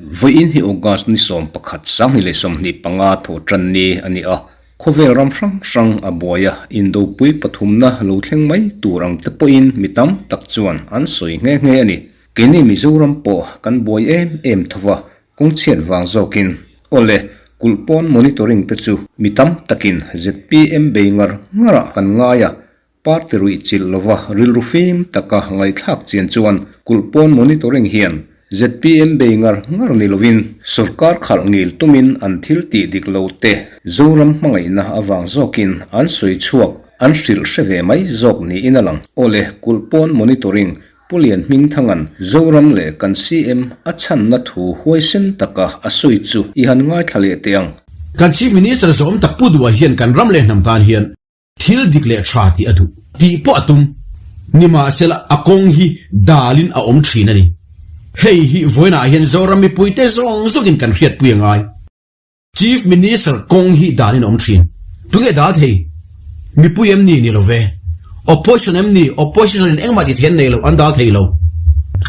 Vawiin hi August ni 11 2025 thawhtan ni a ni a, khawvel ram hrang hrang a buai a, indopui pathumna lo thleng mai tur ang te pawhin mi tam tak chuan an sawi nghe nghe a ni. Keini Mizoram pawh kan buai em em tho va, kawng chhiat vang zawkin. Awle, kulh pawn monitoring te chu mi tam takin zpm bei ngar ngarah kan ngai a, Party ruih chilh lova rilru fim taka ngaihthlak chian chuan kulh pawn monitoring hian zpm bei ngar ngar ni lovin sorkar khalh ngil tumin an thil tih dik lo te Zoram hmangaihna avang zawkin an sawi chhuak an hrilh hre ve mai zawk niin a lang. Awle, kulh pawn monitoring Pu Lian Hmingthanga'n Zoram leh kan CM a chhanna thu huaisen taka a sawi chu i han ngaithla leh teh ang. Kan Chief Minister zawm tak Pu Duha hian kan ram leh hnam tan hian Thil dik leh tha tih a duh tih pawh a tum. Nimahsela a kawng hi dalin a awm thin a ni. Hei hi vawiinah hian Zoram mipuite zawng zawngin kan hriatpui a ngai. Chief Minister kawng hi dalin a awm thin. Tunge dal thei? Mipui em ni? Ni lo ve. Opposition em ni? Opposition in engmah ti thei an nei lo, an dal thei lo.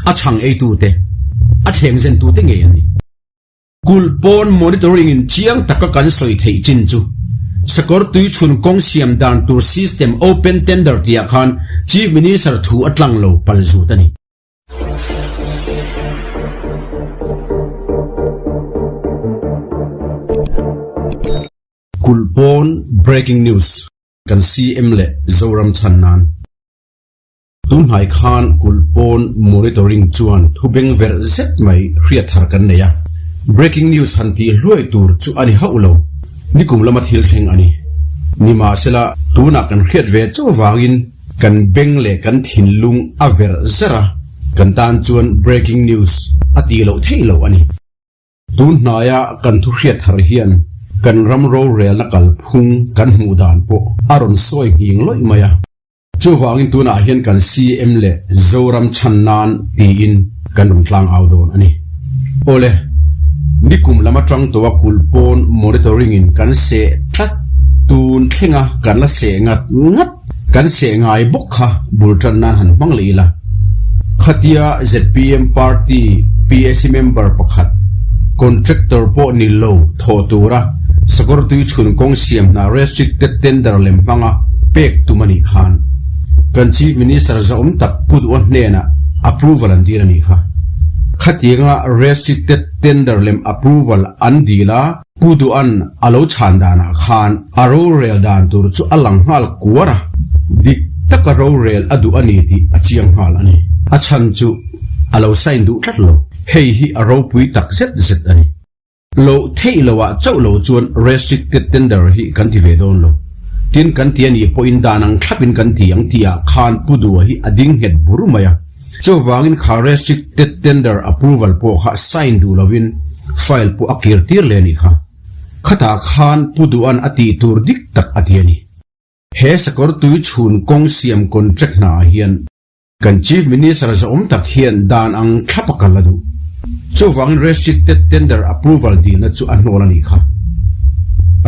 A chhang eitute, a thleng zentute ngei an ni. Kulh pawn monitoring in chiang taka kan sawi theih chin chu Sakawr tui chhun kawng siam dan tur system open tender tihah khan Chief Minister thu a tlang lo pal zut a ni. Kulh pawn breaking news kan CM leh Zoram chhan nan. Tunhnai khan kulh pawn monitoring chuan thu beng verh zet mai hriat thar kan nei a, breaking news han tih hluai tur chu a ni hauh lo, nikum lama thil thleng a ni. Nimahsela, tunah kan hriat ve chauh vangin kan beng leh kan thinlung a verh zar a, kan tan chuan breaking news a tih loh theih loh a ni. Tun hnaia kan thu hriat thar hian kan ram rorelna kalphung kan hmuh dan pawh a rawn sawi nghing lawih mai a. Chuvangin tunah hian kan CM leh Zoram chhan nan tiin kan rawn tlang au dawn a ni. Awle, nikum lam atang tawha kulh pawn monitoring in kan seh tlat, tun thlenga kan la seh ngat ngat, kan seh ngai bawk kha bul tan nan han hmang leh ila. Khatia zpm party PAC member pakhat, contractor pawh ni lo thawh tura sakawr tui chhun kawng siam hna restricted tender lem hmanga pek tum a nih khan kan Chief Minister zahawm tak Pu Duha hnenah approval an dil a nih kha. Khatianga restricted tender lem approval an dil a, Pu Duha'n a lo chhan danah khan a rorel dan tur chu a lang nghal kuar a, dik taka rorel a duh a ni tih a chiang nghal a ni. A chhan chu a lo sign duh tlat lo. Hei hi a ropui tak zet zet a ni. Loh theih loah chauh lo chuan restricted tender hi kan ti ve dawn lo. Tin, kan ti a nih pawhin dan ang thlapin kan ti ang tihah khan Pu Dua hi a ding nghet bur mai a. Chuvangin kha restricted tender approval pawh kha sign duh lovin file pawh a kir tir leh a nih kha. Khatah khan Pu Dua'n a tih tur dik tak a ti a ni. He sakawr tui chhun kawng siam contract hnaah hian Kan Chief Minister zahawm tak hian dan ang thlap a kal a duh. Chuvangin restricted tender approval dilna chu a hnawl a nih kha.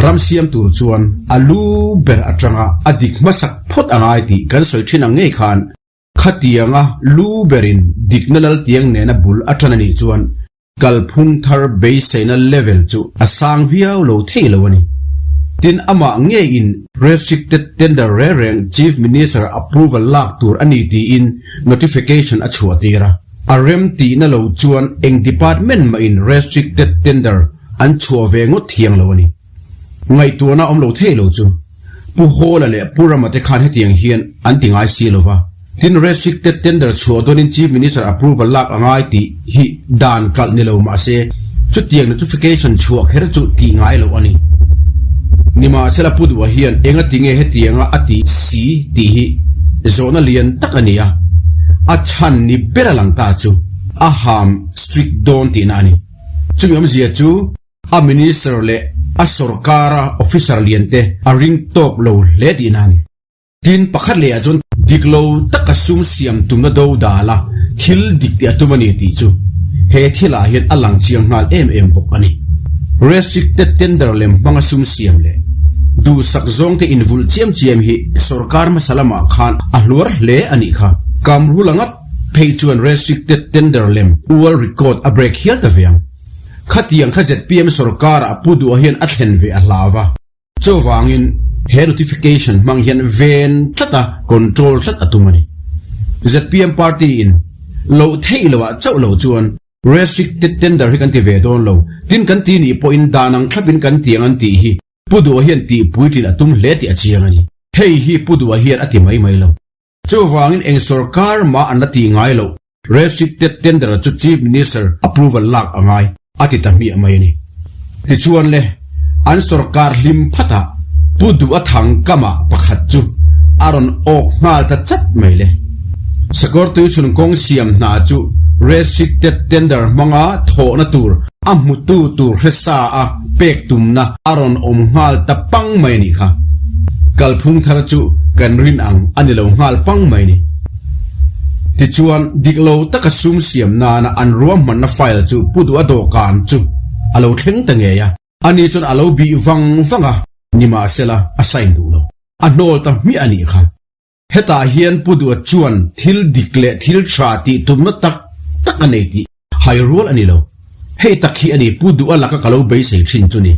Ram siam tur chuan a lu ber atanga a dik hmasak phawt a ngai tih kan sawi thin ang ngei khan khatianga lu berin dikna laltiang nena bul a tan a nih chuan Kalphung thar beiseina level chu a sang viau lo thei lo a ni. Tin, amah ngeiin restricted tender reng reng Chief Minister approval lak tur a ni tiin notification a chhuah tir a. A rem tihna lo chuan eng department mahin restricted tender an chhuah ve ngawt thiang lo a ni. Ngaihtuahna awm lo thei lo chu Pu Hawla leh Pu Rama te khan hetiang hian an ti ngai si lo va. Tin, restricted tender chhuah dawnin Chief Minister approval lak a ngai tih hi dan kalh ni lo mah se, chutiang notification chhuah kher chu tih ngai loh a ni. Nimahsela Pu Duha hian enga tinge hetianga a tih si tih hi zawhna lian tak a ni a, a chhan ni ber a lang ta chu a ham strict dawn tihna a ni. Chumi awmzia chu. A minister leh a sorkara officer lian te a ring tawk lo hle tihna a ni. Tin, pakhat lehah chuan dik lo taka sum siam tumna do dal a thil dik tih a tum a ni tih chu he thilah hian a lang chiang nghal em em bawk a ni. Restricted tender lem hmanga sum siam leh duhsak zawngte invulh chiam chiam hi sorkar hmasa lamah khan a hluar hle a nih kha. Kamrula ngat phei chuan restricted tender lem world record a break hial ta ve ang. Khatiang kha zpm sorkarah Pu Duha hian a thlen ve a hlau a. Chuvangin he notification hmang hian ven tlat a, control tlat a tum a ni. Zpm party in loh theih loh ah chauh lo chuan restricted tender hi kan ti ve dawn lo. Tin kan ti nih pawhin dan ang thlapin kan ti ang an tih hi Pu Duha hian tih puitlin a tum hle tih a chiang a ni. Hei hi Pu Duha hian a ti mai mai lo. Chuvangin eng sorkar mah an la tih ngai loh. Restricted tender chu Chief Minister approval lak a ngai, a ti ta hmiah mai a ni. Tichuan le, an sorkar hlim phatah Pu Duh a thang kamah pakhat chu a rawn awk nghal ta chat mai le. Sakawrtui chhun kawng siam hna chu restricted tender hmanga thawhna tur a hmutu tur hresa a pek tumna a rawn awm nghal ta pang mai a nih kha. Kalphung thar chu kan rin ang a ni lo nghal pang mai a ni. Tichuan, dik lo taka sum siam nana an ruahmanna file chu Pu Duha dawhkan chu a lo thleng ta ngei a, ani chuan a lo bih vang vang a, nimahsela a sign duh lo. A hnawl ta hmiah a nih kha. Hetah hian Pu Duha chuan thil dik leh thil tha tih tumna tak tak a nei tih hai rual a ni lo. Hei tak hi a ni Pu Duha laka ka lo beisei thin chu ni.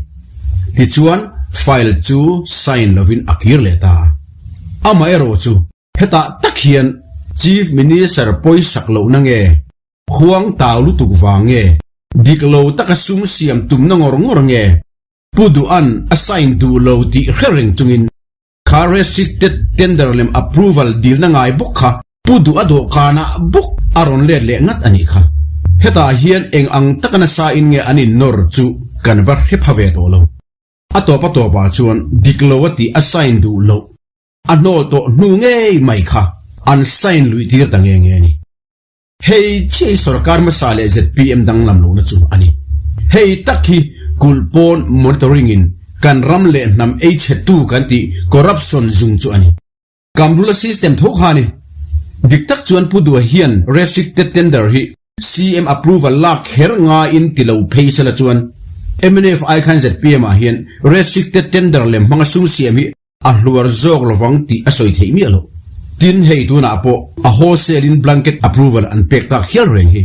Tichuan, file chu sign lovin a kir leh ta a. Amaherawhchu chu. Hetah tak hian Chief Minister pawisak lohna nge, khuang tau lutuk vang nge, dik lo taka sum siam tumna ngawr ngawr nge, Pu Duhan a sign duh lo tih hre reng chungin kha restricted tender lem approval dilna ngai bawk kha Pu Duh a dawhkanah bawk a rawn let leh ngat a nih kha. Hetah hian eng ang taka nasa in nge an innawr chu kan va hre pha ve tawh lo. A tawp a tawpah chuan dik lo a tih a sign duh loh. A hnawl tawh hnu ngei mai kha an sign luih tir ta nge nge a ni. Hei chiah hi sorkar hmasa leh zpm danglam lohna chu a ni. Hei tak hi kulh pawn monitoring in kan ram leh hnam ei chhetu kan tih corruption zung chu a ni. Kamrula system tho kha a ni. Dik tak chuan Pu Dua hian restricted tender hi CM approval lak kher ngaiin ti lo phei sela chuan mnf ai khan zpm ah hian restricted tender lem hmanga sum siam hi A hluar zawk lovang tih a sawi theih miah loh. Tin, hei tunah pawh a wholesale in blanket approval an pek tak hial reng hi.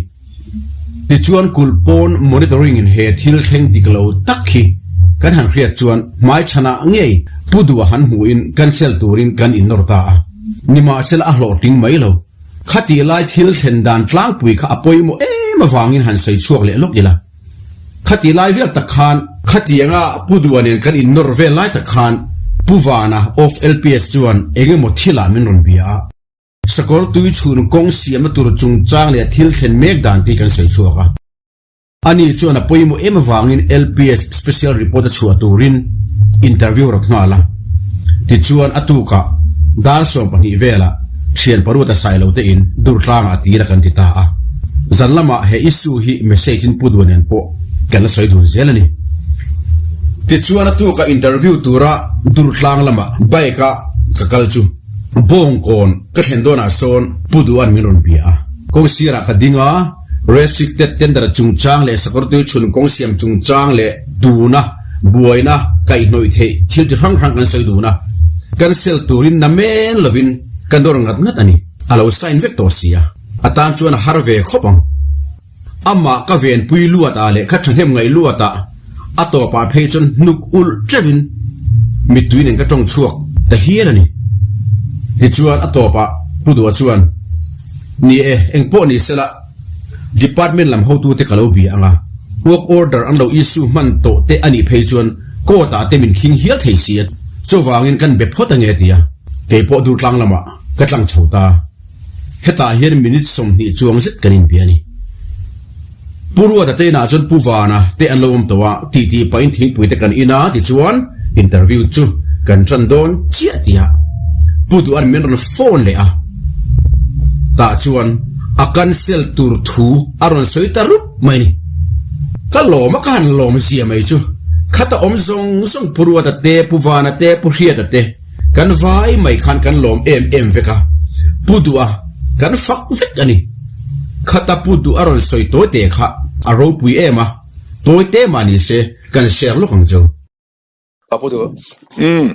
Tichuan kulh pawn monitoring in he thil thleng dik lo tak hi kan han hriat chuan hmaichhanah ngei Pu Duha han hmuhin cancel turin kan innawr ta a. Nimahsela a hlawhtling mai lo. Khatih lai thil thlen dan tlangpui kha a pawimawh em avangin han sawi chhuak leh lawk ila. Khati lai vel tak khan. Khatianga Pu Dua nen kan innawr vel lai tak khan Pu Vana of LPS chuan eng emaw thilah min rawn bia a. Sakawr tui chhun kawng siamna tur chungchang leh thil thlen mek dan tih kan sawi chhuak a. Ani chuan a pawimawh em avangin LPS special report a chhuah turin interview rawt nghal a. Tichuan a tukah dar 12 velah thian paruata sailo te in Durtlangah a tir a kan ti ta a. Zan lamah he issue hi message in pu duh nen pawh kan la sawi dun zel a ni. Tichuan a tukah interview tura Durtlang lamah bike a ka kal chu Bawngkawn ka thlen dawnah sawn pu Duhan min rawn bia a. Kawngsirah ka ding a, restricted tender chungchang leh sakawrtui chhun kawng siam chungchang leh tuna buaina kaihhnawih theih thil chi hrang hrang kan sawi dun a, cancel turin na men lovin ka nawr ngat ngat a ni. A lo sign vek tawh si a. A tan chuan a har ve khawp ang. Amah ka venpui luat ah leh ka thahnem ngaih luat ah a tawpah phei chuan hnuk ulh teuhin mittui nen ka tawng chhuak ta hial a ni. Tichuan a tawpah Pu Duha chuan, Ni e, engpawh ni sela, Department lam hotute ka lo bia ang a, work order an lo issue hman tawh te a nih phei chuan court ah te min khing hial thei si a, chuvangin kan be phawt ange tia keipawh Durtlang lamah ka tlang chho ta. Hetah hian minute 20 chuang zet kan inbia a ni. Pu Ruata te inah chuan Pu Vana te an lo awm tawh a, titi pahin thingpui te kan in a, tichuan interview chu kan tan dawn chiah tih ah Pu Duhan min rawn phone leh a, tah chuan a cancel tur thu a rawn sawi ta rup mai a ni. Ka lawm a, ka han lawm zia mai chu khata awm zawng zawng Pu Ruata te, Pu Vana te, Pu Hriata te, Kan vai mai khan kan lawm em em vek a, Pu Duha kan fak vek a ni. Khata Pu Duh a rawn sawi tawi te kha a ropui em a, tawi te mah ni se kan share lawk ang cheu. A Pu Duh. Umm,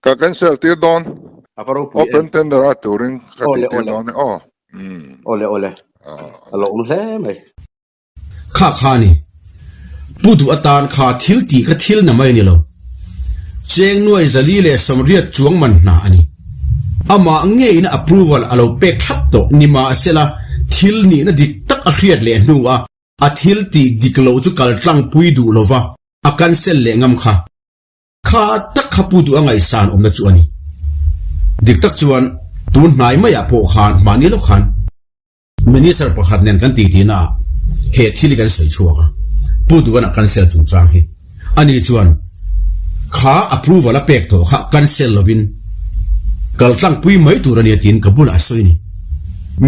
ka cancel tir dawn. A va ropui em. Open tender a turin ka Awle tih tir awle. dawn e aw. Umm. Awle awle. A lawm hle mai. Kha kha ni. Pu duh atan kha thil tih kha thil na mai a ni lo. Cheng nuai 480 chuang man hna a ni. Amah ngeina approval a lo pek thlap tawh nimahsela thil nihna dik tak a hriat leh hnu a a thil tih dik loh chu kal tlangpui duh lova a cancel leh ngam kha. Kha tak kha pu duh a ngaihsan awmna chu a ni. Dik tak chuan tun hnai maiah pawh khan mahni lo khan. Minister pakhat nen kan titi na ah he thil hi kan sawi chhuak a, Pu Duan a cancel chungchang hi. Ani chuan kha approval a pek tawh kha cancel lovin kal tlangpui mai tur a nia tiin ka bulah a sawi ni.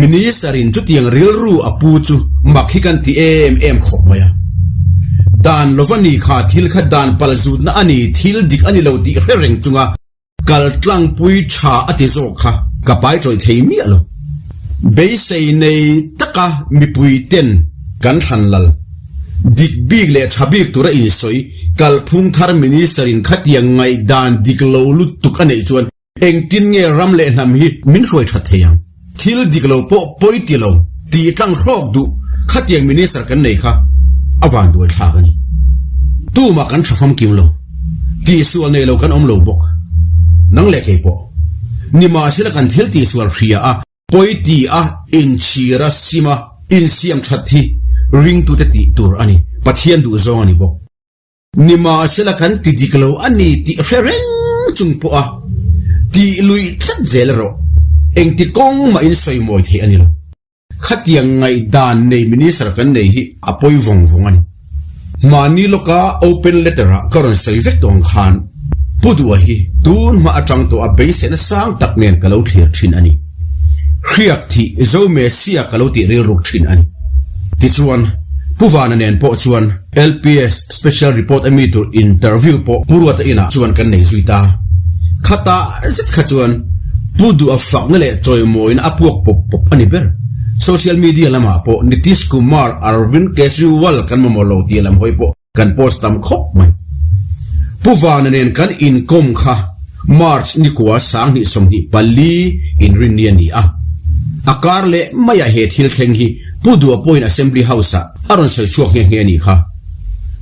Minister in chutiang rilru a pu chu mak hi kan ti em em khawp mai a. Dan lova ni kha thil kha dan palzutna a ni, thil dik a ni lo tih hre reng chunga Kal tlangpui tha a ti zawk kha ka pai tawih thei miah lo. Beisei nei taka mipui ten kan thlan lal. Dik bik leh tha bik tura insawi kalphung thar minister in khatiang ngaihdan dik lo lutuk a neih chuan engtin nge ram leh hnam hi min hruai that thei ang? Thil dik lo pawh pawi ti lo tih tlang hrawk duh khatiang minister kan nei kha a vanduai thlak a ni. Tumah kan tha famkim lo, tihsual nei lo kan awm lo bawk. Nang leh kei pawh. Nimahsela kan thil tihsual hria a, pawi ti a, inchhir a, sim a, insiam that hi ringtute tih tur a ni, Pathian duh zawng a ni bawk. Nimahsela kan ti dik lo a ni tih hre reng chung pawh a tih luih tlat zel erawh engti kawng mah in sawi mawi theih a ni lo. Khatiang ngaihdan nei Minister kan nei hi a pawi vawng vawng a ni. Mahni lawka open letter ah ka rawn sawi vek tawh ang khan Pu Duha hi tun hma atang tawh a beiseina sang tak nen ka lo thlir thin a ni. Hriak thih Zo Messia ka lo tih rilruk thin a ni. Tichuan, Pu Vana nen pawh chuan LPS Special Report a mi tur interview pawh Pu Ruata inah chuan kan nei zui ta. Khata zet kha chuan Pu Duha fakna leh chawimawina a puak pawp pawp a ni ber. Social media lamah pawh Nitish Kumar, Arvind Kejriwal kan mamawh lo tih lam hawi pawh kan post tam khawp mai. Pu Vana nen kan inkawm kha March nikua 2024 inrinni a ni a. A kar leh maiah he thil thleng hi Pu Duha pawhin Assembly House-ah a rawn sawi chhuak nghe nghe a nih kha.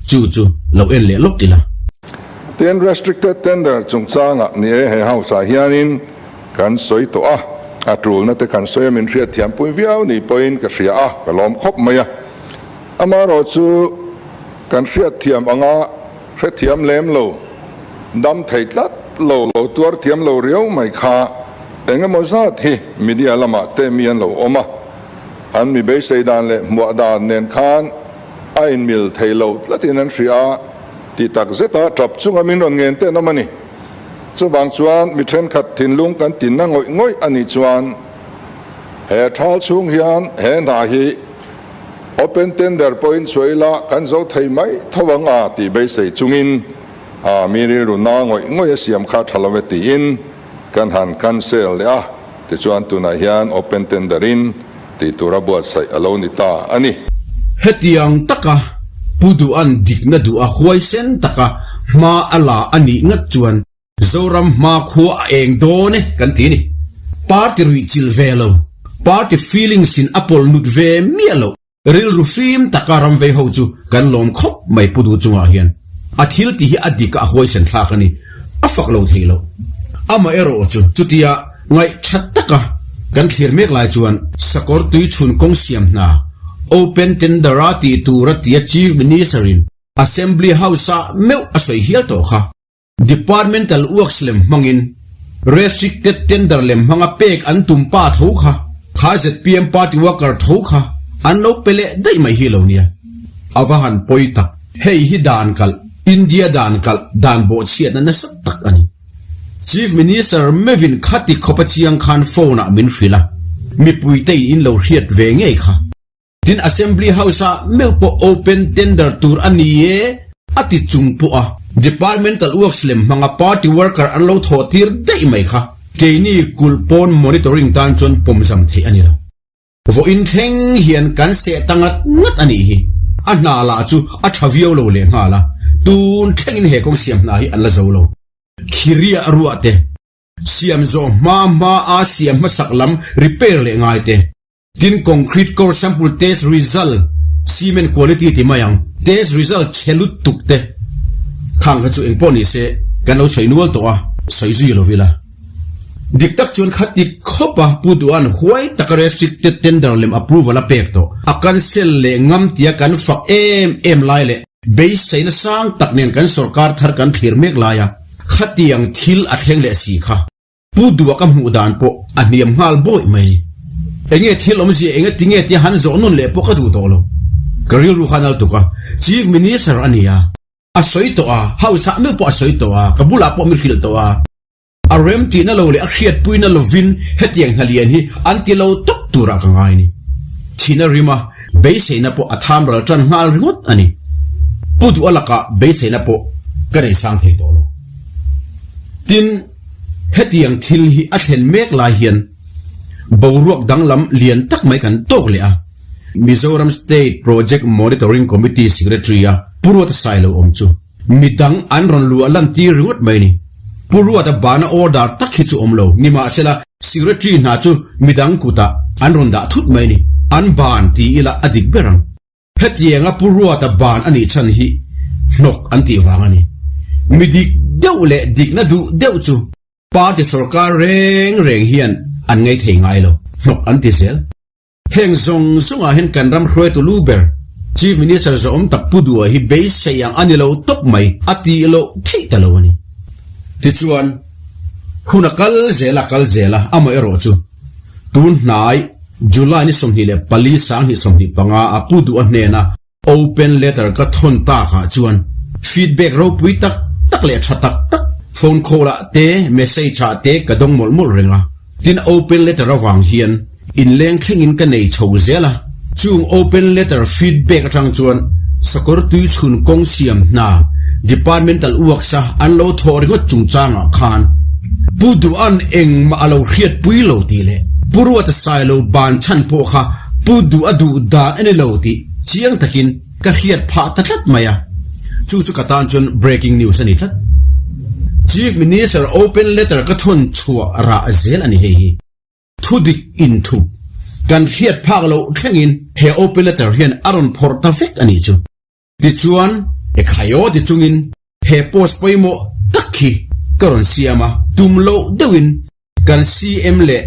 Chu chu lo en leh lawk ila. Tin, Restricted Tender chungchangah ni e he House-ah hianin kan sawi tawh a, a tulna te kan sawi a min hriatthiampui viau ni pawhin ka hria a, ka lawm khawp mai a. Amaherawhchu kan hriatthiam anga hrethiam lem lo, dam thei tlat lo, lo tuar thiam lo riau mai kha eng emaw zat hi media lamah te mi an lo awm a, an mi beisei dan leh hmuah dan nen khan a inmil thei lo tlatin an hria a, ti tak zeta tap chunga min rawn ngen ten awm a ni. Chuvang chuan mi thenkhat thinlung kan tinna ngawih ngawih a nih chuan he thal chhung hian he hna hi Open tender pawhin chhuah ila kan zo thei mai tho ang a tih beisei chungin a mi rilru na ngawih ngawih a siam kha tha lo e tiin kan han cancel leh a, tichuan tunah hian open tender in tih tura buatsaih a lo ni ta a ni. Hetiang taka Pu Duhan dikna duh a huaisen taka hma a la a nih ngat chuan Zoram hmakhua a eng dawn e kan ti ni. Party ruih chilh ve lo, party feelings in a pawlh nut ve miah loh, rilru fim taka ram vei ho chu kan lawm khawp mai Pu Duh chungah hian. A thil tih hi a dik a, a huaisen thlak a ni. A fak lo thei lo. Amaherawh chu chutia ngaih tha taka kan thlir mek lai chuan sakawr tui chhun kawng siam hna open tender a tih tur a tia Chief Minister in Assembly House ah meuh a sawi hial tawh kha. Departmental works lem hmangin restricted tender lem hmanga pek an tum pa tho kha, kha zpm party worker tho kha an lo pe leh daih mai hi lo nia. A va han pawi tak. Hei hi dan kalh, India dan kalh, dan bawhchhiatna nasa tak a ni. Chief Minister mevin khati khawpa chiang khan phone ah min hrilh a, mipuite in in lo hriat ve ngei kha. Tin Assembly House ah meuh pawh open tender tur a ni e a ti chung pawh a Departmental works lem hmanga party worker an lo thawh tir daih mai kha keini kulh pawn monitoring tan chuan pawmzam theih a ni lo. Vawiin thleng hian kan seh ta ngat ngat a nih hi. A hna lah chu a tha viau lo leh nghal a, tun thlengin he kawng siam hna hi an la zo lo. Khiriah ruah te, siam zawh hma hma a siam hmasak lam repair leh ngai te, Tin concrete core sample test result, cement quality ti mai ang. Test result chhe lutuk te khang kha chu engpawh ni se kan lo sawi nual tawh a, sawi zui lo ila. Dik tak chuan khati khawp a Pu Duhan huai taka restricted tender lem approval a pek tawh a cancel leh ngam tia kan fak em em lai leh beiseina sang tak nen kan sorkar thar kan thlir mek lai a, khatiang thil a thleng leh si kha. Pu Duha ka hmuh dan pawh a hniam nghal bawih mai. Enge thil awmzia enge tinge tia han zawh nawn leh pawh ka duh tawh lo. Ka rilru khan al tuk a, Chief Minister a ni a, a sawi tawh a, House ah meuh pawh a sawi tawh a, ka bulah pawh mi hrilh tawh a. A rem tihna lo leh a hriatpuina lovin hetiang hna lian hi an ti lo tawp turah ka ngai ni. Thina rima beiseina pawh a tham ral tan nghal ringawt a ni. Pu Duha lakah beiseina pawh ka nei sang thei tawh lo. Tin, hetiang thil hi a thlen mek lai hian boruak danglam lian tak mai kan tawk leh a. Mizoram State Project Monitoring Committee Secretary-a Pu Ruata Sailo awm chu midang an rawn luah lan tir ringawt mai a ni. Pu Ruata bana order tak hi chu awm lo. Nimahsela, Secretary hna chu midang kutah an rawn dah thut mai a ni. An ban ti ila a dik ber ang. Hetianga Pu Ruata ban a nih chhan hi hnawk an tih vang a ni. Mi dik deuh leh dikna duh deuh chu party sorkar reng reng hian an ngei thei ngai lo, hnawk an ti zel. Heng zawng zawngah hian kan ram hruaitu lu ber Chief Minister zawhawm tak Pu Dua hi beisei ang a ni lo tawp mai a tih loh theih ta lo a ni. Tichuan, hun a kal zel a kal zel a, amaherawh chu tun hnai July ni 24 2025 a Pu Duha hnena open letter ka thawn takah chuan feedback ropui tak tak leh tha tak tak phone call ah te message ah te ka dawng mawlh mawlh reng a. Tin open letter avang hian inleng thlengin ka nei chho zel a, chung open letter feedback atang chuan sakawr tui chhun kawng siam hna departmental works a an lo thawh ringawt chungchangah khan Pu Duhan engmah a lo hriatpui lo tih leh Pu Ruata Sailo ban chhan pawh kha Pu Duh a duh dan a ni lo tih chiang takin ka hriat phah ta tlat mai a, chu chu ka tan chuan breaking news a ni tlat. Chief Minister open letter ka thawn chhuah rah zel a ni hei hi. Thu dik inthup kan hriat phak loh thlengin he open letter hian a rawn phawrh ta vek a nih chu. Tichuan, e khai aw ti chungin he post pawimawh tak hi ka rawn siam a, tum loh deuhin kan CM leh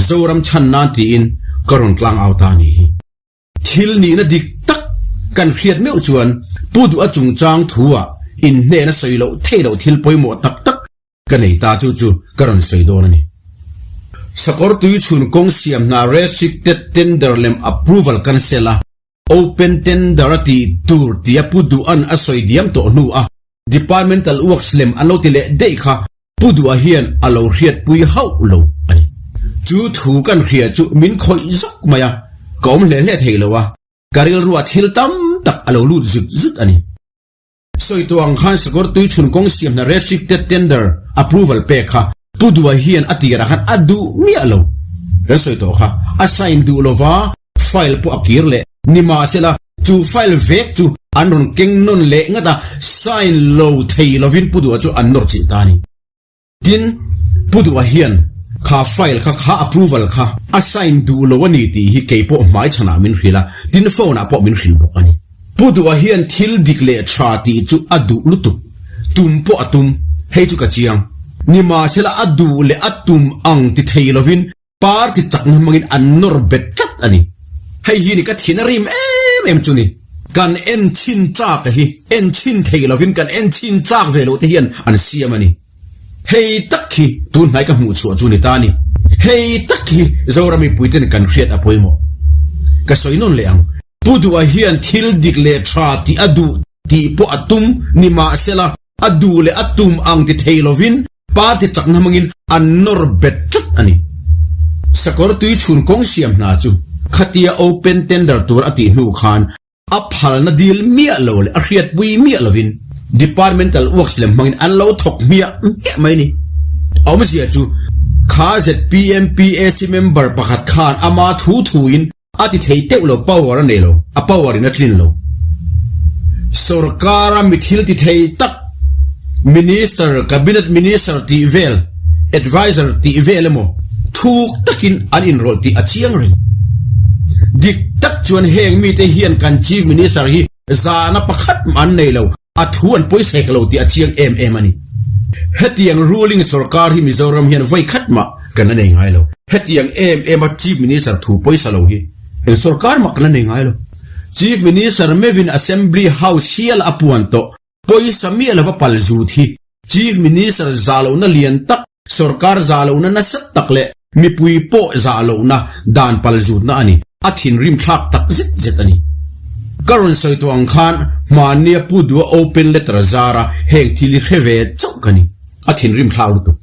Zoram chhan nan tiin ka rawn tlang au ta a nih hi. Thil nihna dik tak kan hriat meuh chuan Pu Duha chungchang thu-ah inhnehna sawi loh theih loh thil pawimawh tak tak ka nei ta chu chu ka rawn sawi dawn a ni. Sakawr tui chhun kawng siam hna restricted tender lem approval cancel a, open tender a tih tur tia Pu Duha'n a sawi diam tawh hnu a departmental works lem an lo ti leh daih kha Pu Duha hian a lo hriatpui hauh lo a ni. Chu thu kan hria chu min khawih zawk mai a, ka awm hle hle thei lo a, ka rilruah thil tam tak a lo lut zut zut a ni. Sawi tawh ang khan Sakawr tui chhun kawng siam hna restricted tender approval pek kha Pu Duha hian a tirah khan a duh miah lo. Kan sawi tawh kha a sign duh lova file pawh a kir leh nimahsela chu file vek chu an rawn keng nawn leh ngat a, sign lo thei lovin Pu Duha chu an nawr chilh ta a ni. Tin, Pu Duha hian kha file kha kha approval kha a sign duh lo a ni tih hi kei pawh hmaichhanah min hrilh a, tin phone ah pawh min hrilh bawk a ni. Pu Duha hian thil dik leh tha tih chu a duh lutuk, tum pawh a tum, hei chu ka chiang. Nimahsela a duh leh a tum ang ti thei lovin Party chakna hmangin an nawr bet tlat a ni. Hei hi ni ka thin a rim em em chu ni. Kan en chhin chak a hi en chhin thei lovin kan en chhin chak ve loh te hian an siam a ni. Hei tak hi tun hnai ka hmuh chhuah chu ni ta a ni. Hei tak hi Zoram mipuiten kan hriat a pawimawh. Ka sawi nawn leh ang. Pu Duha hian thil dik leh tha tih a duh tih pawh a tum ni mahsela a duh leh a tum ang ti thei lovin party chakna hmangin an nawr bet tlat a ni. Sakawr tui chhun kawng siam hna chu khatia open tender tur a tih hnu khan a phalna dil miah lo leh a hriatpui miah lovin departmental works lem hmangin an lo thawk hmiah hmiah mai a ni. A awmzia chu kha zpm PAC member pakhat khan ama thu thuin A ti thei teuh lo, power a nei lo, a power in a tlin lo. Sorkara mi thil ti thei tak, Minister, Cabinet Minister tih vel, Adviser tih vel emaw thuk takin an inrawlh tih a chiang reng. Dik tak chuan heng mite hian kan Chief Minister hi. Zahna pakhat mah an nei lo, a thu an pawisek lo tih a chiang em em a ni. Hetiang ruling sorkar hi Mizoram hian vawi khat mah kan la nei ngai lo. Hetiang em em a Chief Minister thu pawisa lo hi eng sorkar mah kan la nei ngai lo. Chief Minister meuhin Assembly House hial a puan tawh Pawisa miah lova pal zut hi Chief Minister zah lohna lian tak, sorkar zah lohna nasa tak leh mipui pawh zah lohna dan pal zutna a ni. A thinrim thlak tak zet zet a ni. Ka rawn sawi tawh ang khan hmannia Pu Dua open letter zara heng thil hi hre ve chauh ka ni. A thinrim thlak lutuk.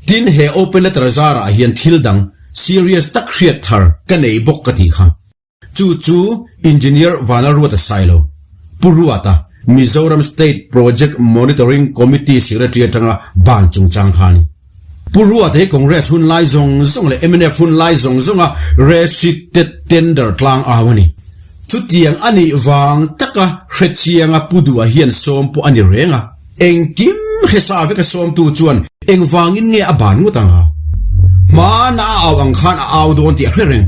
Tin, he open letter zarah hian thil dang serious tak hriat thar ka nei bawk ka tih kha. Chu chu Engineer Vanlalruata Sailo, Pu Ruata, Mizoram State Project Monitoring Committee Secretary atanga ban chungchang kha a ni. Pu Ruata hi Congress hun lai zawng zawng leh mnf hun lai zawng zawnga restricted tender tlang au a ni. Chutiang a nih vang taka hrechianga Pu Duha hian sawm pawh a ni reng a. Engkim hresa veka sawmtu chuan engvangin nge a ban ngawt ang a? Hmana a au ang khan a au dawn tih a hre reng.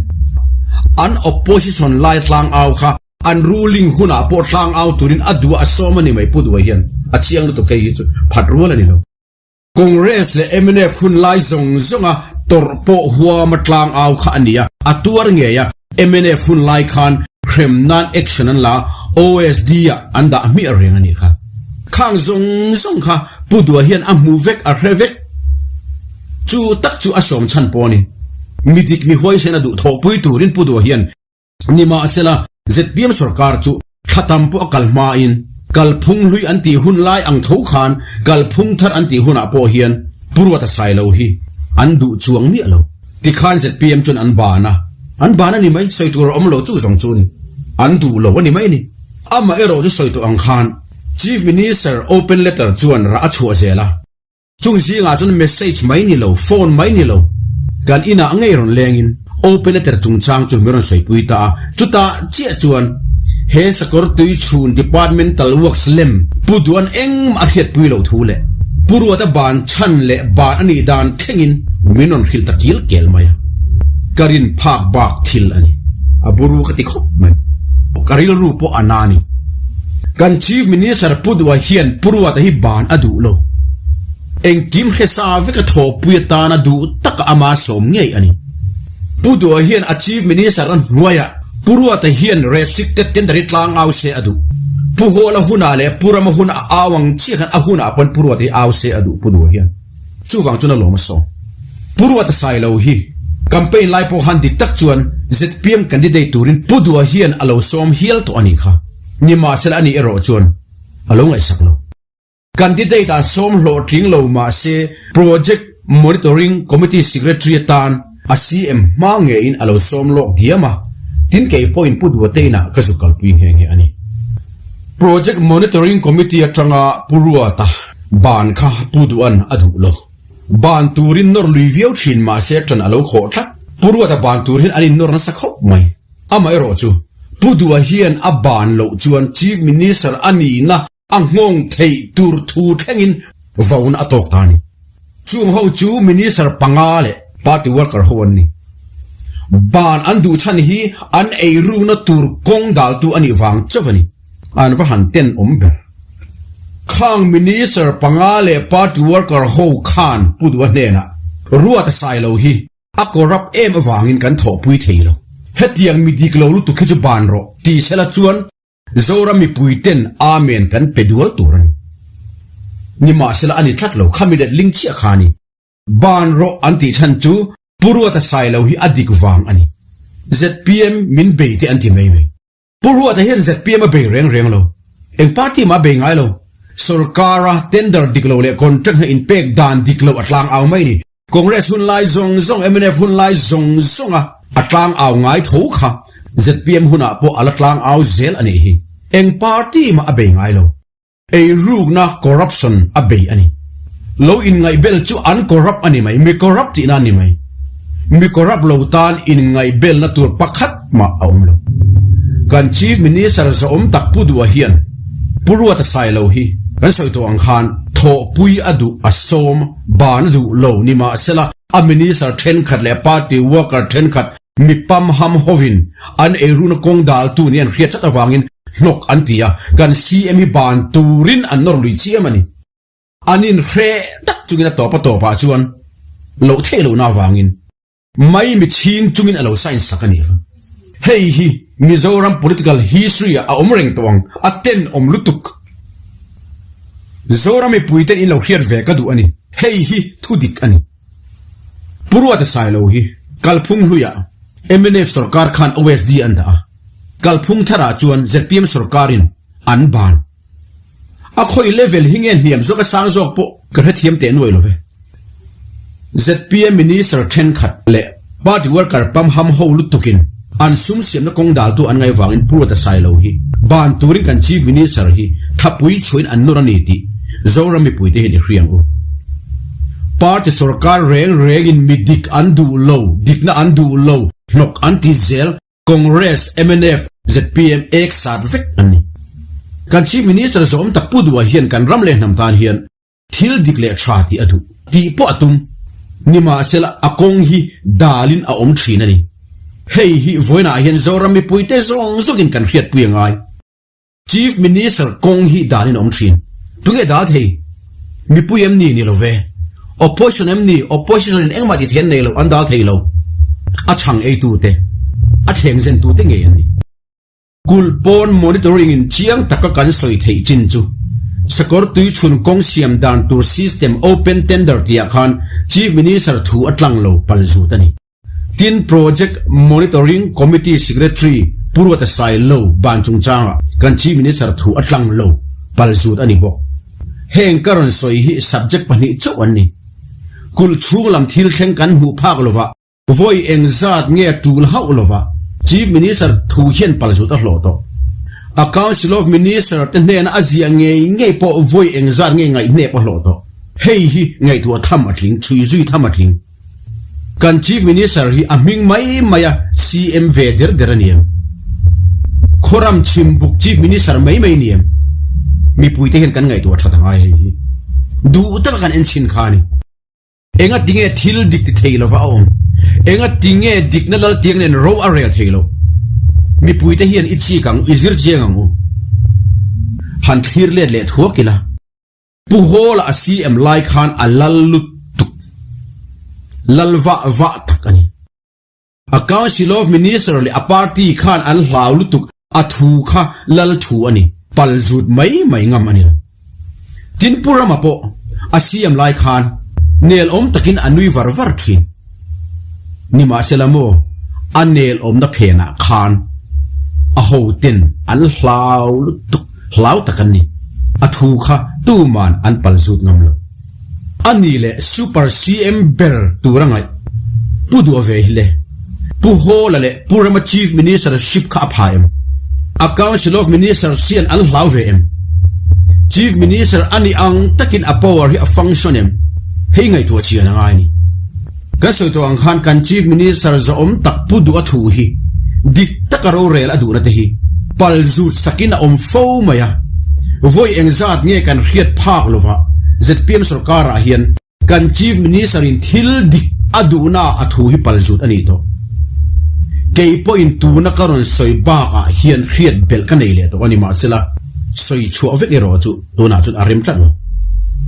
An opposition lai tlang au kha an ruling hunah pawh tlang au turin a duh a sawm a ni mai Pu Duai hian a chiang lutuk hei hi chu phat rual a ni lo. Congress leh mnf hun lai zawng zawnga tawrh pawh huama tlang au kha a ni a, a tuar ngei a, mnf hun lai khan hrem nan action an la a, OSD ah an dah hmiah reng a nih kha. Khang zawng zawng kha Pu Dua hian a hmu vek, a hre vek. Chu tak chu a sawm chhan pawh a ni. Mi dik mi huaisen a duh thawhpui turin Pu Dua hian Nimahsela, zpm sorkar chu thla tam pawh a kal hmain kalphung hlui an tih hun lai ang tho khan kalphung thar an tih hunah pawh hian Pu Ruata Sailo hi an duh chuang miah lo. Tikhan zpm chuan an ban a, an ban a ni mai, sawi tur a awm lo chu zawng chu a ni. An duh lo a ni mai a ni. Amaherawh chu sawi tawh ang khan Chief Minister open letter chuan rah a chhuah zel a. Chung zingah chuan message mai ni lo, phone mai ni lo, kan inah ngei rawn lengin open letter chungchang chu min rawn sawipui ta a. Chutah chiah chuan he sakawr tui chhun departmental works lem Pu Duan engmah a hriatpui loh thu leh Pu Ruata ban chhan leh ban a nih dan thlengin min rawn hrilh ta kil kel mai a. Ka rin phak bak thil a ni. A buru ka ti khawp mai. Ka rilru pawh a na ni. Kan Chief Minister Pu Duha hian Pu Ruata hi ban a duh lo. Engkim hresa veka thawhpui atana duh taka ama sawm ngei a ni. Pu Duha hian a Chief Minister a hnuaiah Pu Ruata hian restricted tender hi tlang au se a duh. Pu Hawla hunah leh Pu Rama hun a au ang chiah khan a hunah pawn Pu Ruata hi au se a duh Pu Duha hian. Chuvang chuan a lawm a sawm. Pu Ruata Sailo hi campaign lai pawh khan dik tak chuan zpm candidate turin Pu Duha hian a lo sawm hial tawh a nih kha. Nimahsela a nih erawh chuan a lo ngaihsak lo. Candidate ah sawm hlawhtling lo mahse Project Monitoring Committee Secretary atan a CM hma ngeiin a lo sawm lawk diam a, tin kei pawhin Pu Duha te inah ka zu kalpui nghe nghe a ni. Project Monitoring Committee atanga Pu Ruata ban kha Pu Duhan a duh lo. Ban turin nawr lui viau thin mahse ṭan a lo khawh tlat. Pu Ruata ban tur hian an innawr nasa khawp mai. Amaherawh chu Pu Duha hian a ban loh chuan Chief Minister a nihna a nghawng theih tur thu thlengin vauna a tawk ta a ni. Chung ho chu Minister panga leh party worker ho an ni. Ban an duh chhan hi an eirukna tur kawng daltu a nih vang chauh a ni. An va han ten awm ber. Khang Minister panga leh party worker ho khan Pu Duha hnenah ruat a sai lo hi A corrupt em avangin kan thawhpui thei lo. Hetiang mi dik lo lutuk hi chu ban rawh ti sela chuan Zoram mipui ten Amen kan pe dual tur a ni. Nimahsela a ni tlat lo, khami let ling chiah kha a ni. Ban rawh an tih chhan chu Pu Ruata Sailo hi a dik vang a ni. Zpm min bei te an ti mai mai. Pu Ruata hian zpm a bei reng reng lo. Eng party mah a bei ngai lo. Sorkara tender dik lo leh contract hna inpek dan dik lo a tlang au mai ni. Congress hun lai zawng zawng, mnf hun lai zawng zawnga a tlang au ngai tho kha zpm hunah pawh a la tlang au zel a nih hi. Eng party mah a bei ngai lo. Eirukna, corruption, a bei a ni. Lo inngaihbel chu an corrupt a ni mai, mi corrupt tihna a ni mai. Mi corrupt lo tan inngaihbelna tur pakhat mah a awm lo. Kan Chief Minister zawhawm tak Pu Duha hian Pu Ruata Sailo hi kan sawi tawh ang khan thawhpui a duh a sawm ban a duh lo ni mahsela a Minister thenkhat leh party worker thenkhat mi pamham hovin an eirukna kawng daltu nih an hriat tlat avangin. hnawk an ti a, kan CM hi ban turin an nawr lui chiam a ni. An inhreh tak chungin a tawp a tawpah chuan loh theih lohna avangin Mai mi chhing chungin a lo sign sak a ni. Hei hi Mizoram political history ah a awm reng tawh ang, a tenawm lutuk. Zoram mipuiten in lo hriat ve ka duh a ni. Hei hi thu dik a ni. Pu Ruata Sailo hi kalphung hluiah mnf sorkar khan OSD an dah a, kalphung tharah chuan zpm sorkarin an ban. A khawi level hi nge hniam zawk a sang zawk pawh ka hrethiam teh nuai lo ve. Zpm Minister thenkhat leh party worker pamham ho lutukin an sum siamna kawng daltu an ngaih vangin Pu Ruata Sailo hi ban turin kan Chief Minister hi thapui chhuahin an nawr a ni tih Zoram mipuite hian i hria ang u. Party sorkar reng rengin mi dik an duh lo, dikna an duh lo, hnawk an ti zel. Congress, mnf, zpm ek sat vek an ni. Kan Chief Minister zawm tak Pu Duha hian kan ram leh hnam tan hian thil dik leh tha tih a duh tih pawh a tum. Nimahsela a kawng hi dalin a awm thin a ni. Hei hi vawiinah hian Zoram mipuite zawng zawngin kan hriatpui a ngai. Chief Minister kawng hi dalin a awm thin. Tunge dal thei? Mipui em ni? Ni lo ve. Opposition em ni? Opposition in engmah ti thei an nei lo, an dal thei lo. A chhang eitute, a thleng zentute ngei an ni. Kulh pawn monitoring in chiang taka kan sawi theih chin chu Sakawr tuichhun kawng siam dan tur system open tender tihah khan Chief Minister thu a tlang lo pal zut a ni. Tin, Project Monitoring Committee Secretary Pu Ruata Sailo ban chungchangah kan Chief Minister thu a tlang lo pal zut a ni bawk. Heng ka rawn sawi hi subject pahnih chauh an ni. Kulh chhung lam thil thleng kan hmuh phak lova vawi engzat nge tul hauh lova Chief Minister thu hian pal zut a hlawh tawh. A Council of Minister te hnena a ziah ngei ngei pawh vawi engzat nge ngaihnep a hlawh tawh. Hei hi ngaihtuah tham a tling, chhui zui tham a tling. Kan Chief Minister hi a hming mai mai a CM ve der der a ni em? Khawram chhimbuk Chief Minister mai mai ni em? Mipuite hian kan ngaihtuah that a ngai hei hi. Duh taka kan en chhin kha a ni. Enga tinge thil dik ti thei lova a awm? Enga tinge dikna lal tiang nen ro a rel thei lo? Mipuite hian i chik ang u, i zir chiang ang u. Han thlir let leh thuak ila. Pu Hawla a CM lai khan a lal lutuk, lal vah vah tak a ni. A Council of Minister leh a party khan an hlau lutuk, a thu kha lal thu a ni, pal zut mai mai ngam a ni lo. Tin Pu Rama pawh a CM lai khan nel awm takin a nui var var thin. Nimahsela maw, a nel awmna phenah khan a hoten an hlau lutuk. Hlau tak an ni. A thu kha tuman an pal zut ngam lo. A ni leh Super CM ber tur a ngaih. Pu Duha ve hi le. Pu Hawla leh Pu Rama Chief Minister ship kha a pha em? A Council of Ministers hian an hlau ve em? Chief Minister a nih ang takin a power hi a function em? Hei ngaihtuah chian a ngai a ni. Kan sawi tawh ang khan kan Chief Minister zawhawm tak Pu Duha thu hi dik taka rorel a duhna te hi pal zut sakin a awm fo mai a. Vawi engzat nge kan hriat phak lova zpm sorkarah hian kan Chief Minister in thil dik a duhna a thu hi pal zut a nih tawh. Kei pawhin tuna ka rawn sawi bakah hian hriat belh ka nei leh tawh a ni mahsela sawi chhuah vek erawh chu Tunah chuan a rem tlat lo.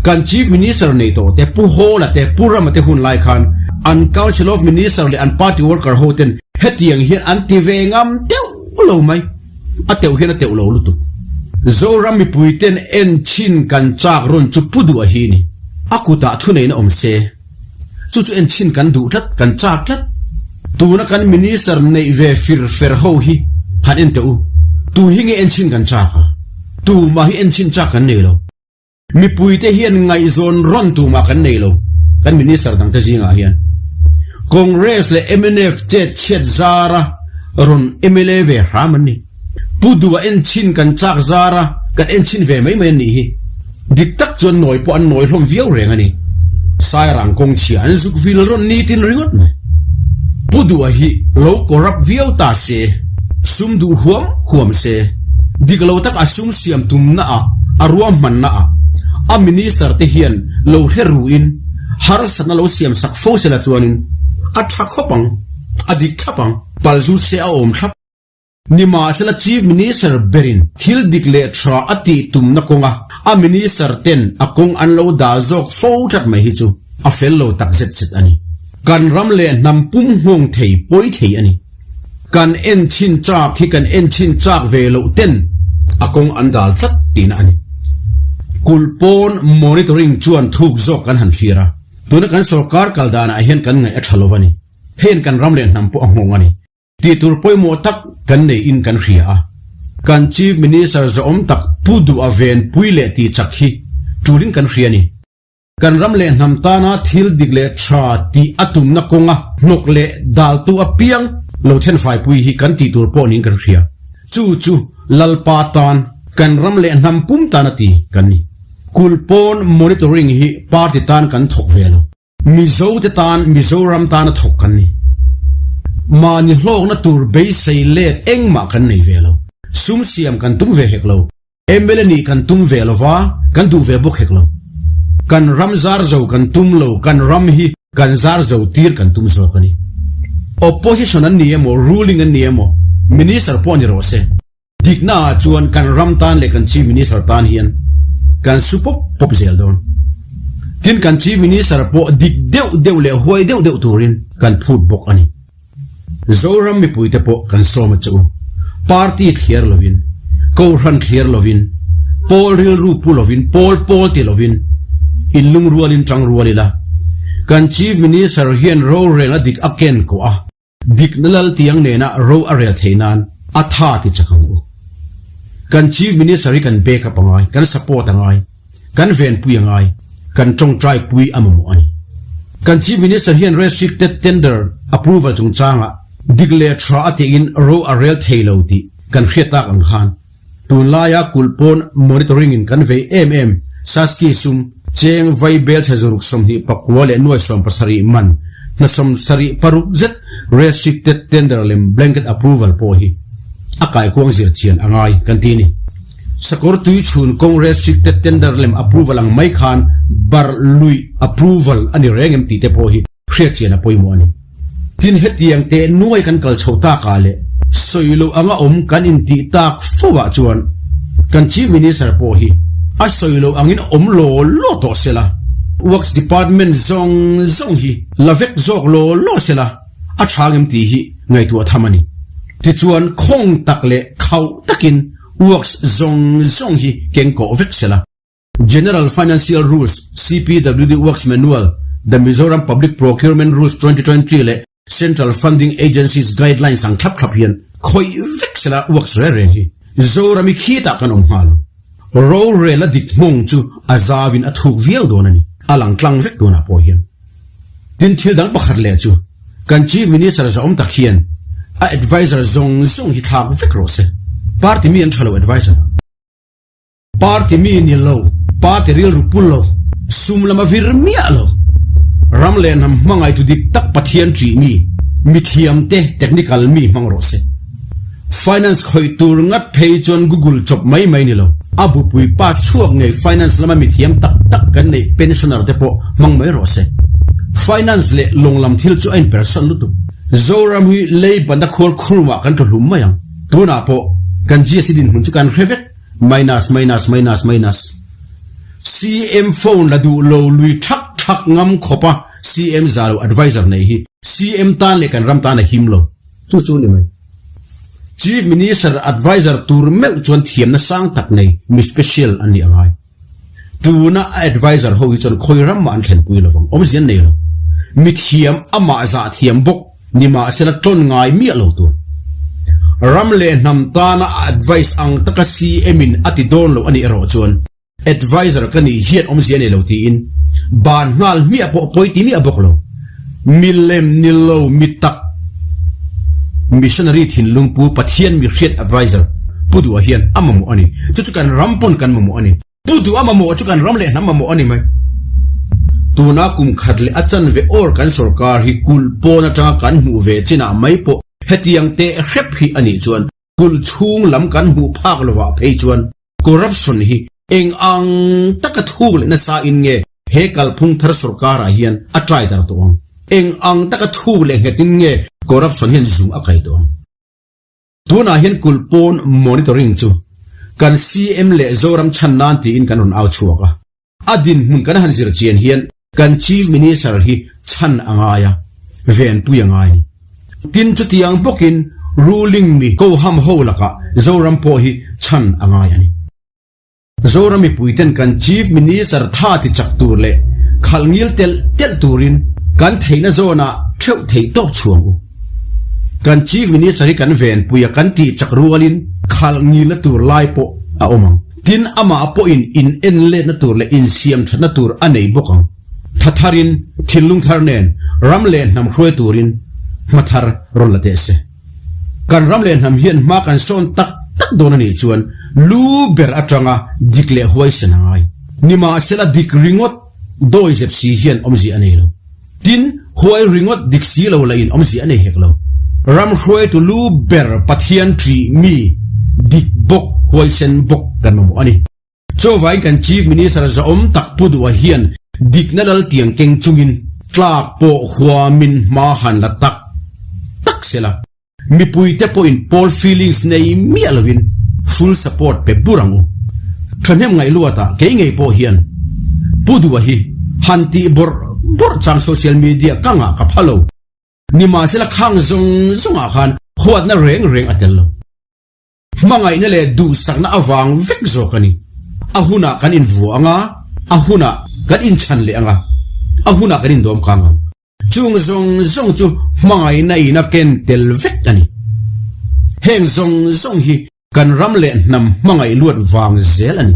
Kan Chief Minister nei tawh te, Pu Hawla te, Pu Rama te hun lai khan an Council of Minister leh an party worker ho ten hetiang hian an ti ve ngam deuh lo mai. A teuh hian a teuh lo lutuk. Zoram mipui ten en chhin kan chak rawn chu Pu Duha hi ni. A kutah thuneihna awm se. Chu chu en chhin kan duh tlat, kan chak tlat. Tuna kan Minister neih ve fir fer ho hi han en teh u. Tu hi nge en chhin kan chak a? Tumah hi en chhin chak kan nei lo. Mipuite hian ngaihzawn rawn tumah kan nei lo, kan Minister dangte zingah hian. Congress leh mnf chet chhiat zara rawn mla ve hram an ni. Pu Duha en chhin kan chak zar a, kan en chhin ve mai mai an nih hi. Dik tak chuan nawi pawh an nawi hlawm viau reng a ni. Sairang kawng chhia an zuk vil rawn nitin ringawt mai. Pu Duha hi lo corrupt viau ta se, sum duh huam huam se, dik lo tak a sum siam tumna ah, a ruahmanna ah, a minister te hian lo hre ruin harsatna lo siam sak fo sela chuanin a tha khawp ang, a dik thlap ang. Palzut se a awm thlap. Nimahsela Chief Minister berin thil dik leh tha a tih tumna kawnga a Minister ten a kawng an lo dah zawk fo tlat mai hi chu a fel lo tak zet zet a ni. Kan ram leh hnam pum nghawng thei pawi thei a ni. Kan en chhin chak hi kan en chhin chak ve loh ten a kawng an dal tlat tihna a ni. Kulh pawn monitoring chuan thuk zawk kan han thlir a, tuna kan sorkar kal danah hian kan ngaih a tha lo a ni. Heng kan ram leh hnam pawh a nghawng a ni. Tih tur pawimawh tak kan neiin kan hria a, kan Chief Minister zawhawm tak Pu Duh a ven pui leh tih chak hi tulin kan hria a ni. Kan ram leh hnam tana thil dik leh tha tih a tumna kawnga hnawk leh daltu apiang lo thenfaipui hi kan tih tur pawh niin kan hria. Chu chu Lalpa tan, kan ram leh hnam pum tana ti kan ni. Kulh pawn monitoring hi party tan kan thawk ve lo. Mizo te tan Mizoram tana thawk kan ni. Mahni hlawkna tur beisei let engmah kan nei ve lo. Sum siam kan tum ve hek lo. Mla nih kan tum ve lo va, kan duh ve bawk hek lo. Kan ram zar zo kan tum lo, kan ram hi kan zar zo tir kan tum zawk a ni. Opposition an ni emaw, ruling an ni emaw, Minister pawh ni rawh se. Dikna ah chuan kan ram tan leh kan Chief Minister tan hian kan su pawp pawp zel dawn. Tin kan Chief Minister pawh dik deuh deuh leh huai deuh deuh turin kan phut bawk a ni. Zoram mipuite pawh kan sawm a che u. Party thliar lovin, Kohhran thliar lovin, pawl rilru pu lovin, pawl pawl ti lovin in lungrualin tang rual ila. Kan Chief Minister hian rorel a dik a ken kawh a. Dikna lal tiang nena ro a rel theih nan a tha ti chak ang u. Kan Chief Minister hi kan back up a ngai, kan support a ngai, kan venpui a ngai, kan tawngtai pui a mamawh a ni. Kan Chief Minister hian restricted tender approval chungchangah dik leh tha a tiin ro a rel thei lo tih kan hriat tak ang khan Tunlaia kulh pawn monitoring in kan vei em em, Saski sum, cheng vai bel chhe zuruk 24 leh nuai 70 man, hna 76 zet restricted tender lem blanket approval pawh hi a kaikuang zir chian a ngai kan ti ni. Sakawr tui chhun kawng restricted tender lem approval ang mai khan bar lui approval a ni reng em tih te pawh hi hriat chian a pawimawh a ni. Tin, hetiang teh nuai kan kal chho takah leh sawi loh anga awm kan intih tak fo ah chuan kan Chief Minister pawh hi a sawi loh angin awm law law tawh se la, Works Department zawng zawng hi la vek zawk law law se la a tha ngem tih hi ngaihtuah tham a ni. Tichuan, khawng tak leh khauh takin Works zawng zawng hi keng kawh vek se la. General Financial Rules, CPWD Works Manual, The Mizoram Public Procurement Rules 2020 leh Central Funding Agencies Guidelines ang thlap thlap hian khawih vek sela works reng reng hi Zoram i khitah kan awm nghal ang. Rorel a dik hmawng chu a zauin a thuk viau dawn a ni, a lang tlang vek dawnah pawh hian. Tin thil dang pakhat leh chu kan Chief Minister zawm tak hian a adviser zawng zawng hi thlak vek rawh se. Party mi an tha lo adviser ah. Party mi ni lo, party rilru pu lo, sum lama vir miah lo, ram leh hnam hmangaihtu dik tak Pathian ṭih mi, mithiam te technical mi hmang rawh se. Finance khawih tur ngat phei chuan Google chawp mai mai ni lo, a bupui pass chhuak ngei finance lama mithiam tak tak kan neih pensioner te pawh hmang mai rawh se. Finance leh lawng lam thil chu a inpersan lutuk. Zoram hi lei banda khuar khurumah kan tlu hlum mai ang. Tunah pawh kan GST dinhmun chu kan hre vek. Minus minus minus minus. CM phone la duh lo lui thak thak ngam khawp a CM za lo adviser nei hi CM tan leh kan ram tan a him lo. Chu chu ni mai. Chief Minister adviser tur meuh chuan thiamna sang tak nei mi special an nih a ngai. Tuna a adviser ho hi chuan khawi ram mah an thlenpui lovang. Awmzia an nei lo. Mi thiam amah zah thiam bawk nimahsela tawn ngai miah lo tur. Ram leh hnam tana a advice ang taka CM in a ti dawn lo a nih erawh chuan adviser ka nih hian awmzia nei lo tiin ban nghal hmiah pawh pawi ti miah bawk lo. Milem ni lo mi tak missionary thinlung pu Pathian mi hriat adviser Pu Duha hian a mamawh a ni. Chu chu kan ram pawn kan mamawh a ni. Pu Duha mamawh chu kan ram leh hnam mamawh a ni mai. Tuna kum khat leh a chanve awr kan sorkar hi kulh pawn atanga kan hmuh ve chinah mai pawh hetiang teh hrep hi a nih chuan kulh chhung lam kan hmuh phak lovah phei chuan corruption hi eng ang taka thuk leh nasa in nge he kalphung thar sorkarah hian a try dar tawh ang? Eng ang taka thuk leh nghet in nge corruption hian zung a kai tawh ang? Tunah hian kulh pawn monitoring chu kan CM leh Zoram chhan nan tiin kan rawn au chhuak a. A dinhmun kan han zir chian hian kan Chief Minister hi chhan a ngai a, venpui a ngai a ni. Tin, chutiang bawkin ruling mi koham ho lakah Zoram pawh hi chhan a ngai a ni. Zoram mipuiten kan Chief Minister tha ti chak tur leh khalh ngil telh telh turin kan theihna zawnah theuh theih tawk chhuang u. Kan Chief Minister hi kan venpui a kan tih chak rualin khalh ngilna tur lai pawh a awm ang. Tin, amah pawhin in en letna tur leh insiam thatna tur a nei bawk ang. Tha tharin, thinlung thar nen ram leh hnam hruai turin hma thar rawn la teh se. Kan ram leh hnam hian hma kan sawn tak tak dawn a nih chuan lu ber atanga dik leh huaisen a ngai. Nimahsela dik ringawt dawi zep si hian awmzia a nei lo. Tin, huai ringawt dik si lo lahin awmzia a nei hek lo. Ram hruaitu lu ber Pathian ṭih mi dik bawk huaisen bawk kan mamawh a ni. Chuvangin kan Chief Minister zahawm tak Pu Duha hian dikna lal tiang keng chungin tlak pawh huamin hma han la tak tak se la, mipuite pawhin pawl feelings nei miah lovin full support pe bur ang u. Thahnem ngaih luatah kei ngei pawh hian Pu Duha hi han tih bawrh bawrh chang social media ka ngah ka pha lo. Nimahsela khang zawng zawngah khan huatna reng reng a tel lo. Hmangaihna leh duhsakna avang vek zawk a ni. A hunah kan invuah ang a, a hunah kan inchhan leh ang a, a hunah kan indawm kang ang. Chung zawng zawng chu hmangaihna in a ken tel vek a ni. Heng zawng zawng hi kan ram leh hnam hmangaih luat vang zel a ni.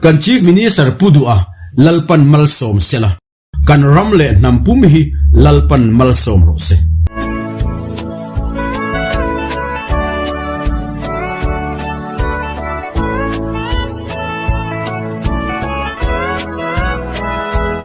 Kan Chief Minister Pu Duha Lalpan malsawm sela, kan ram leh hnam pum hi Lalpan malsawm rawh se.